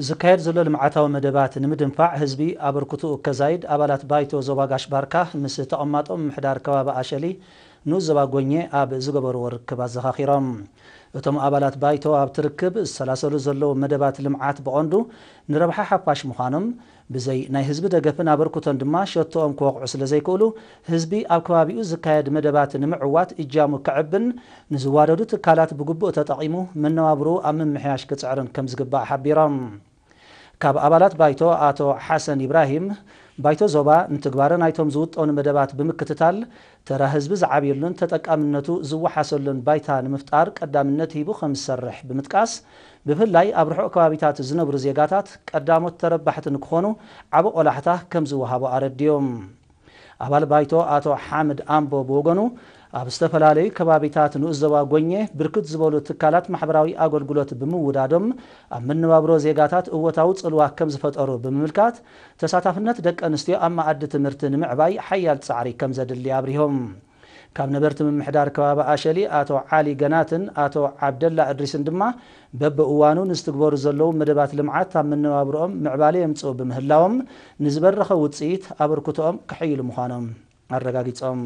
ዝካየድ ዘሎ ልምዓታዊ መደባት ንምድንፋዕ ህዝቢ ኣበርክትኡ ከዛይድ ኣባላት ባይቶ ዞባ ጋሽ ባርካ ምስ ተቐማጦ ምምሕዳር ከባቢ ኣሸሊ ንኡስ ዞባ ጎኘ ኣብ ዝገበርዎ ርክብ ኣዘኻኺሮም። እቶም ኣባላት ባይቶ ኣብቲ ርክብ ዝሰላሰሉ ዘለዉ መደባት ልምዓት ብቐንዱ ንረብሓ ሓፋሽ ምዃኖም፣ ብዘይ ናይ ህዝቢ ደገፍን ኣበርክቶን ድማ ሸቶኦም ክወቕዑ ስለ ዘይክእሉ፣ ህዝቢ ኣብ ከባቢኡ ዝካየድ መደባት ንምዕዋት እጃሙ ከዕብን ንዝዋደዱ ትካላት ብግቡእ ተጠቒሙ መነባብርኡ ኣብ ምምሕያሽ ክጽዕርን ከም ዝግባእ ሓቢሮም። ካብ ኣባላት ባይቶ ኣቶ ሓሰን ኢብራሂም፣ ባይቶ ዞባ ንትግባረ ናይቶም ዝውጠኑ መደባት ብምክትታል፣ ተራ ህዝቢ ዝዓብየሉን ተጠቃምነቱ ዝወሓሰሉን ባይታ ንምፍጣር ቀዳምነት ሂቡ ከም ዝሰርሕ ብምጥቃስ፣ ብፍላይ ኣብ ርሑቕ ከባቢታት ዝነብሩ ዜጋታት ቀዳሞት ተረባሕቲ ንክኾኑ ዓቢ ቆላሕታ ከም ዝወሃቦ ኣረዲዮም። ኣባል ባይቶ ኣቶ ሓምድ ኣምቦ ብወገኑ፣ ኣብ ዝተፈላለዩ ከባቢታት ንኡስ ዞባ ጎኘ ብርክት ዝበሉ ትካላት ማሕበራዊ ኣገልግሎት ብምውዳዶም ኣብ መነባብሮ ዜጋታት እወታዊ ጽልዋ ከም ዝፈጠሩ ብምምልካት፣ ተሳታፍነት ደቂ ኣንስትዮ ኣብ መኣዲ ትምህርቲ ንምዕባይ ሓያል ጻዕሪ ከም ዘድሊ ኣብሪሆም። ካብ ነበርቲ ምምሕዳር ከባቢ ኣሸሊ ኣቶ ዓሊ ገናትን ኣቶ ዓብደላ እድሪስን ድማ በብእዋኑ ንዝትግበሩ ዘለዉ መደባት ልምዓት ኣብ መነባብርኦም ምዕባለ የምጽኡ ብምህላዎም፣ ንዝበረኸ ውጽኢት ኣበርክቶኦም ከሐይሉ ምዃኖም ኣረጋጊጾም።